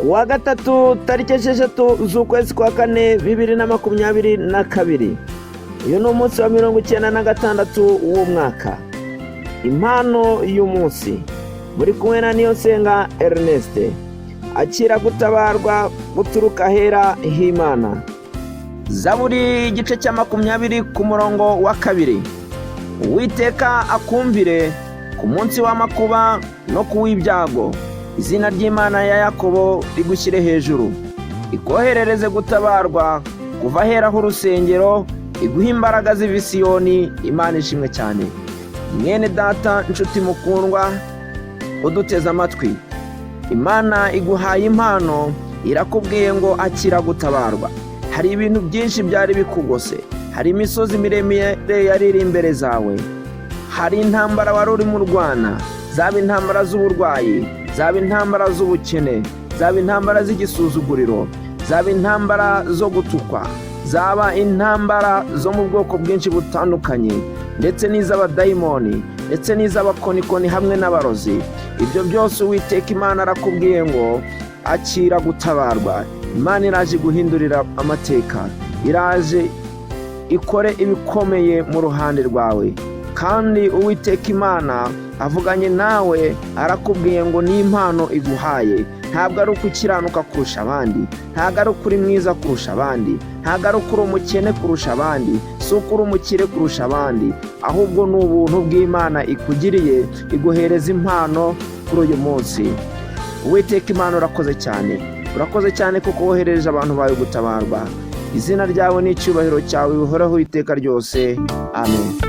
Kuwa gatatu, tariki 6 z'ukwezi kwa kane 2022. Uyu ni umunsi wa 96 w'umwaka. Impano y'umunsi, muri kumwe na Niyonsenga Ernest. Akira gutabarwa guturuka ahera h'Imana. Zaburi igice cya 20 ku murongo wa 2: "Uwiteka akumvire ku munsi w'amakuba no ku w'ibyago, izina ry'Imana ya Yakobo rigushyire hejuru, ikoherereze gutabarwa kuva aheraho urusengero, iguhe imbaraga ziva i Siyoni." Imana ishimwe cyane. Mwene data, inshuti mukundwa uduteze amatwi, Imana iguhaye impano, irakubwiye ngo akira gutabarwa. Hari ibintu byinshi byari bikugose, hari imisozi miremire yari iri imbere zawe, hari intambara wari urimo urwana, zaba intambara z'uburwayi, zaba intambara z'ubukene, zaba intambara z'igisuzuguriro, zaba intambara zo gutukwa, zaba intambara zo mu bwoko bwinshi butandukanye, ndetse n'iz'abadayimoni, ndetse n'iz'abakonikoni hamwe n'abarozi. Ibyo byose Uwiteka Imana arakubwiye ngo akira gutabarwa. Imana iraje guhindurira amateka, iraje ikore ibikomeye mu ruhande rwawe. Kandi Uwiteka Imana avuganye nawe, arakubwiye ngo ni impano iguhaye. Ntabwo ari uko ukiranuka kurusha abandi, ntabwo ari uko uri mwiza kurusha abandi, ntabwo ari uko uri umukene kurusha abandi, si uko uri umukire kurusha abandi, ahubwo ni ubuntu bw'Imana ikugiriye, iguhereza impano kuri uyu munsi. Uwiteka Imana, urakoze cyane, urakoze cyane kuko wohereje abantu bawe gutabarwa. Izina ryawe n'icyubahiro cyawe bihoraho iteka ryose. Amen.